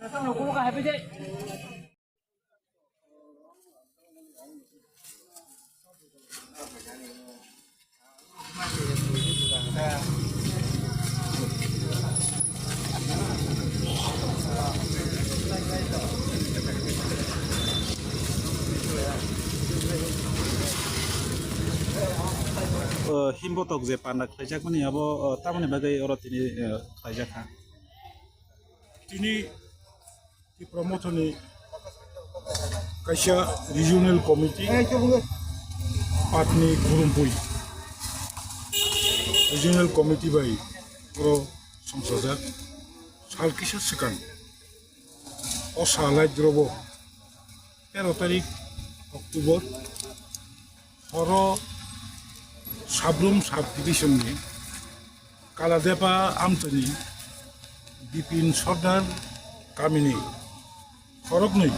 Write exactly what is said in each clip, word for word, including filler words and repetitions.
O, himbotok je panda khlaijakmani abo, o, tamoni bagwi oro tini, o, khlaijak kha. Tini Tipra Mothani kaisa regional committee, Patni Khurumphwi regional committee bai oro songchajak. Sal kisa swkang o sal hai drobo tero tarik October, horo Sabrum sub division ni Kaladepa amchani Bipin Sordar kamini khoroknwi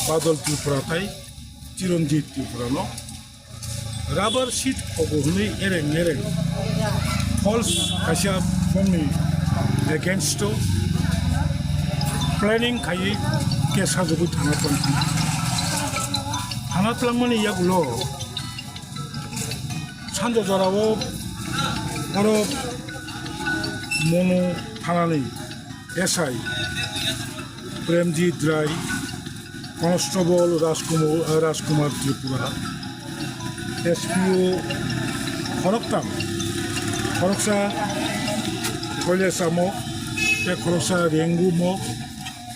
Badal Tripura tai Chiranjit Tripura no rubber sheet khogo hwnwi ereng ereng false kaisa bongni against o planning khaiwi case sajagwi thana tongkha. Thana twlangmani yagulo Sanjo jorao oro Monu thanani S I Premjit Rai, Constable Rajkumar, Rajkumar Tripura, S P O khoroktham, khoroksa Koilesamo, tei khoroksa Rengumo,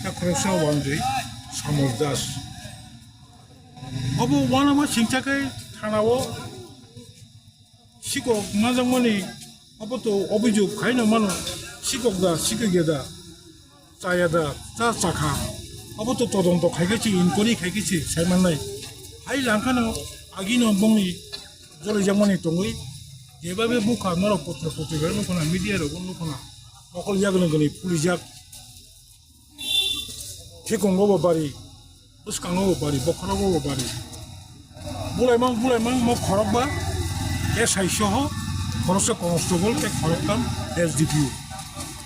tei khoroksa Wanjwi Samol Das. Obo uanama singcha khe thanao sikok manjakmani obo to obijok khaino mano, sikok da, sikok ya da, chaya da, cha chakha. Obo to todonto khaikhe se, inquiry khaikhe se saimannai. Hai langkhano agino bongni jolijakmani tongwi, jebabe bukha norok potro potro nukhona, media rok nukhona, mokol yagnwgwni pulijak. Thikungo bo bari, bwskango bo bari, bokhorogo bo bari. Bulaimang, bulaimang mo khorokba S I soho, khoroksa constable tei khoroktham S D P O.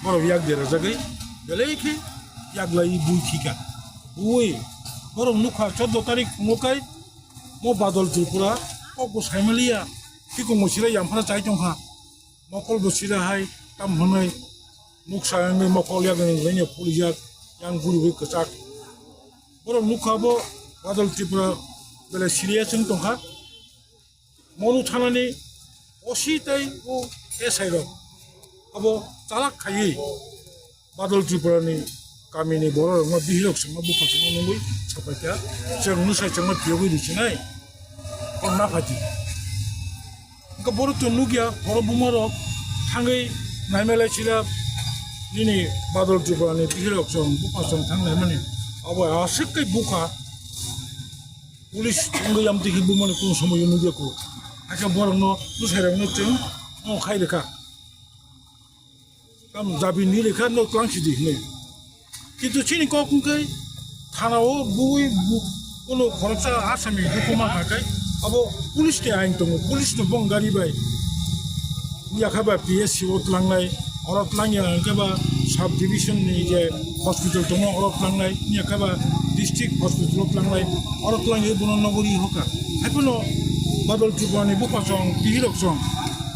Borok yak derajagwi belai khe yaglai bui thika. Bui borok nukha choddo tarik phungo kai mo Badal Tripura kok bo saimaliya, thikungo sira yamphara chai tongkha. Mokol bo sira hai tam hwnwi nuksa wngwi mokol yak wngwi pulijak yang guriwi kwchak. Borok nukha bo Badal Tripura belai serious wng tongkha. Monu thanani O C tei o S I rok abo chalak khaiwi Badal Tripura ni kamini borok rokno bihirok songma bupha songma nungwi sapaikha, chwng nwsai chwngma phiyogwi rwchinai, o naphati. Hwnkhe borok to nukya, borok bumarok thangwi naimalai sila nini Badal Tripura ni bihirok chwng bupha chwng thang naimani, abo aswk khe bukha. Police wngwi yam twi khe bumani kunu somoyo nukya kho. Hakhe borokno, bwsairokno chwng o khai rwkha. Tam dabi ni rwkha, no twlang sidi hinwi. Kintu chini kok wngkhe thana o bui bu-, kunu khoroksa asami dukhu mankha khe abo police ni ain tongo, police no bong gari bai yakha ba P S C o tlangnai, oro tlangya hwnkhe ba sub division ni je hospital tongo oro tlangnai, yakha ba district hospital o tlangnai, oro tlangwi bono nogori hoka. Haiphano Badal Tripura ni bupha chwng, bihirok chwng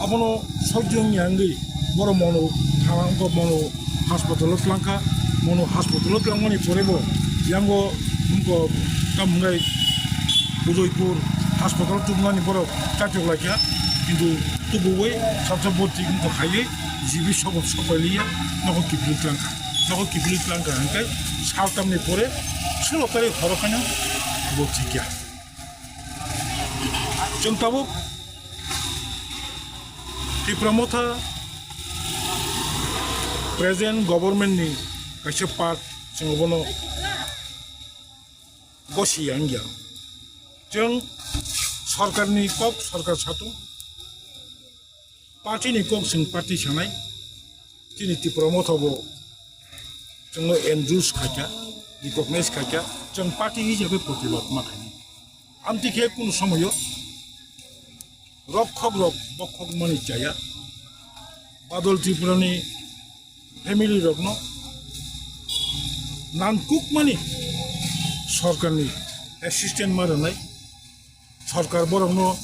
abono sojjong ya wngwi borok mono thana wngkha, mono hospital o tlangkha, mono hospital o tlangmani pore bo yango wngkha tamo hwnai Udaipur hospital o tubunani borok chachok laikha, kintu tubuwi sabsa boti wngkha khaiwi G B sobo sopailiya nogo kiphilwi tlangkha, nogo kiphilwi tlangkha hwnkhe saltamni pore sulo tarik horo phano bo thikya. Chwng tabuk Tipra Motha present government ni kaisa part, chwng bono gosi ya wngya. Chwng sorkar ni kok sorkar satung, party ni kok chwng party sanai, chini Tipra Motha bo chwngno endorse khaikha, recognize khaikha, chwng party hisabe protibad ma khainai. Amtwi khe kunu somoyo rokhok rok bokhok mani chaya, Badal Tripura ni family rokno Nangkukmani sorkarni assistance ma rwnai, sorkar borokno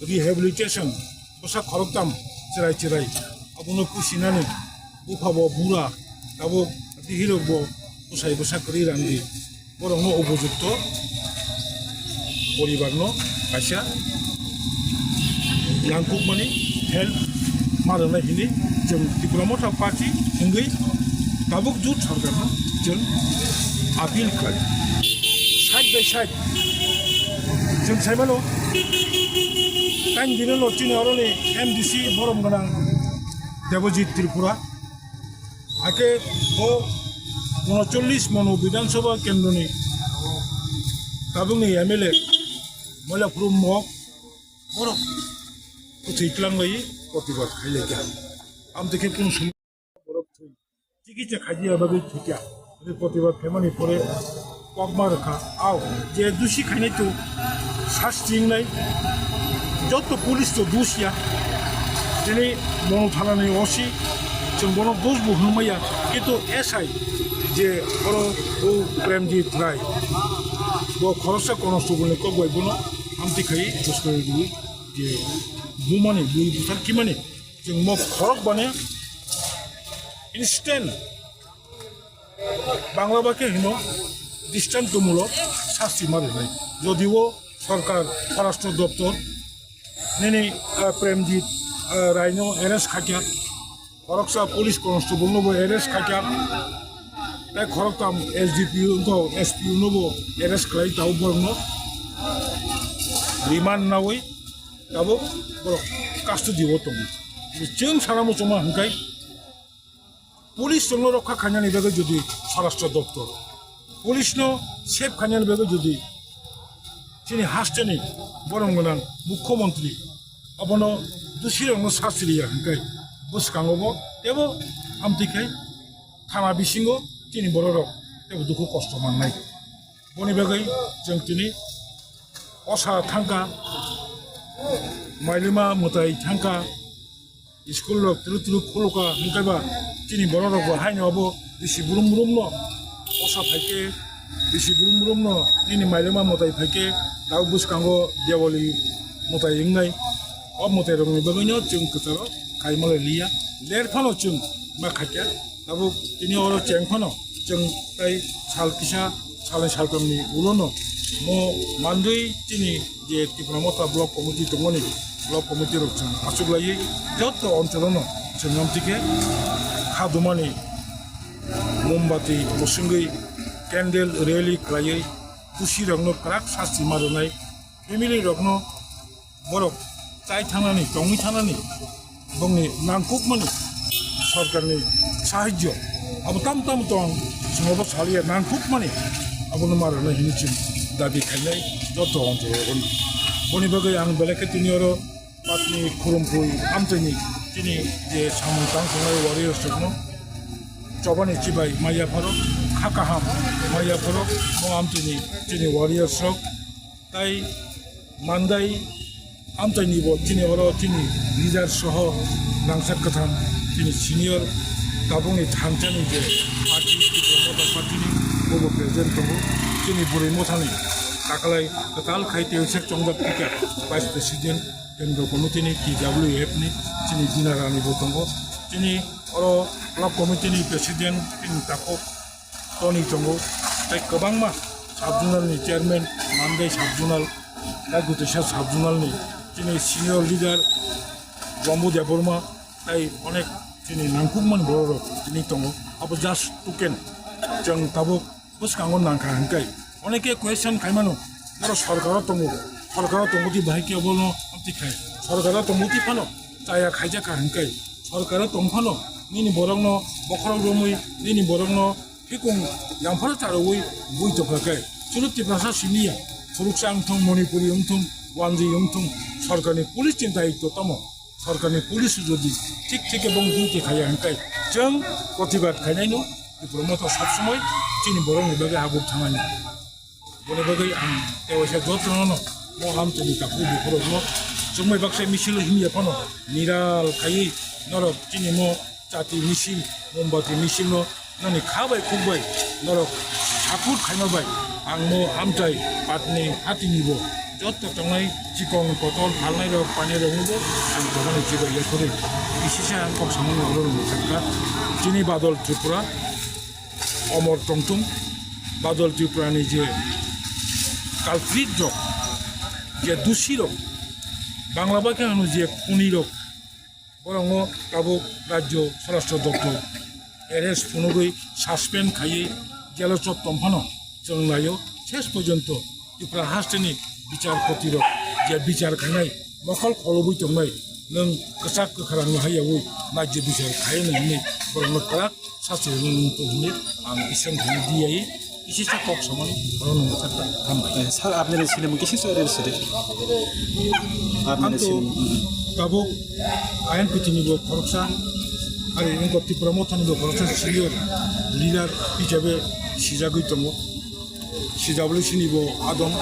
rehabilitation bwsa khoroktham chwrai chwrai abono pusinani bupha bo bura tabuk dihirok bo bwsai bwsa kwrwi rang di. Borokno upojukto poribarno kaisa nangkukmani help ma rwnai hwnwi chwng Tipra Motha Party wngwi tabuk jut sorkarno chwng appeal khlai. Side by side chwng saimano, tang dino no chini oroni M D C borom gwnang Debojit Tripura. Hakhe bo unochollish Manu Bidhan Sabha kendroni tabukni M L A Moila Phuru Mok borok kwthwi tlanglaiwi protibad khailaikha. Amtwi khe kunu sum-, borok thwi chikitsa khaiya bagwi thwikha. Hwnwi protibad khaimani pore kokma rwkha, au je dusi khainai to sasti wngnai, joto police to dusiya, tini Manu thanani O C, chwng bono dos bo hwnmaya, kintu S I je oro o Premjit Rai, bo khoroksa constable ni kok bai bono amtwi khai bwskango rwi je bumani, bui buthar kimani, chwng mo khorok bani instant Bangla ba khe hino dristontomulok sasti ma rwnai. Jodio sorkar, Swarashtra Doptor nini, ah, Premjit, ah, Raino arrest khaikha, khoroksa police constable no bo arrest khaikha, tei khoroktham S D P O wngkha, S P O no bo arrest khlai tao borokno remand naui tabuk borok custody o tongo. Chwng sana muchungma hwnkhai Police chwngno rokha khainani bagwi jodi Swarashtra Doptor, police no safe khainani bagwi jodi chini hasteni borom gwnang Mukhyamantri abono dusirokno sasti riya hwnkhe bwskango bo tebo amtwi khe thana bisingo chini bororok tebo dukhu kosto mannai. Boni bagwi chwng tini osa thangkha, mailima mwtai thangkha, school rok tulu tulu khuluka hwnkhe ba chini borok rok bo haino abo bisi brum brum no osa phaikhe, bisi brum brum no nini mailima mwtai phaikhe, tabuk bwskango Diwali mwtai wngnai. O mwtai rokni bagwino chwng kwcharo khaima lai liya, ler phano chwng ma khaikha. Tabuk tini oro cheng phano chwng tai sal kisa, salnwi salkamni ulono mo mandwi chini je Tipra Motha Block Committee tongmani, Block Committee rok chwng achuklaiwi joto oncholono chwng amtwi khe khadumani mombati mwswngwi candle rally khlaiwi dusirokno kwrak sasti ma rwnai, family rokno borok chai thanani, tongwi thanani, bongni nangkukmani sorkarni sahajyo abo tam tam tong, chwng abo saliya nangkukmani abono ma rwnai hwnwi chwng dabi khainai joto oncholono. Boni bagwi ang belai khe tini oro patni khurumphwi amchaini chini je samung tang tongnai warriors rokno chobani chibai maya pharo, kha kaham maya pharo, mo amchaini chini warriors rok. Tai mandai amchaini bo chini oro chini leader soho rangchak kwthang chini senior tabukni thangjani je party, Tipra Motha Party ni bobo president tongo, chini Bwrwi Mothani kakalai kwtal khai tei sek chongjak phikha vice president, Kendra Committee ni T W F ni chini Dina Rani bo tongo, chini oro Block Committee ni president chini Takhuk Toni tongo, tei kwbangma sub-zonal ni chairman, Mandai sub-zonal, tei Gutesa sub-zonal ni chini senior leader Bambu Debbarma, tei onek chini nangkukmani borok rok tini tongo. Abo just token, chwng tabuk bwskango nangkha hwnkhe, oneke question khaimano, oro sorkaro tongo, sorkaro tongo di bahai khe obono amtwi khai, sorkaro tongo di phano chaya khaijak kha hwnkhe, sorkaro tong phano nini borokno bokhorok romwi, nini borokno Hikung yangpharo charwi bui tokha khe, chwlo Tiprasa simi ya, Khoroksa wngthung, Manipuri wngthung, Wanji wngthung, sorkarni police chini dayitto tamo? Sorkarni police jodi thik thik khe bong duty khaiya hwnkhe, chwng protibad khainaino Tipra Motha sob somoi chini borokni bagwi habuk thangnani. Boni bagwi ang tewaisa jotono mo amchaini takhuk bukhurokno chwngbai baksa misil himya phano niral khaiwi norok chini mo chati misil, mombati misil no noni kha bai khuk bai norok Aput khaima bai ang mo hamtai patni hatini bo jotto tongnai chikon kotol phalnai rok painai rok no bo ang tongmani chibai ya khorwi. Bisisa ang kok samani oro rwngwi thangkha. Chini Badal Tripura omor tongthung. Badal Tripura ni je culprit rok, je dusi rok, Bangla bai khe hwno je khuni rok, borokno tabuk rajyo swarashtra doptor arrest phunugwi suspend khaiwi jelo chot tongphano chwng naio. Ses porjonto Tripura hasteni bichar kotirok je bichar khainai mokol kholobwi tongnai, nwng kwchak kwkhrangno haiyaui rajyo bichar khainai hwnwi borokno kwrak sasti rwngwi tong hwnwi ang Iswrwng thani diyai. Kisi sa kok samani oro nung kata hambai. Eh, sir, apni ni sinimo kisi sa rir sidi. Apni ni sinimo. Tabuk I N P T ni bo khoroksa, ari wngkha Tipra Motha ni bo khoroksa senior leader hisabe sijagwi tongo. Sijabwlwi sini bo adong,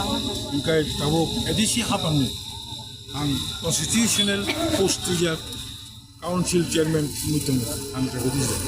hingkai tabuk A D C hapang ni ang constitutional post twijak council chairman wngwi tongo, ang tabuk twijak.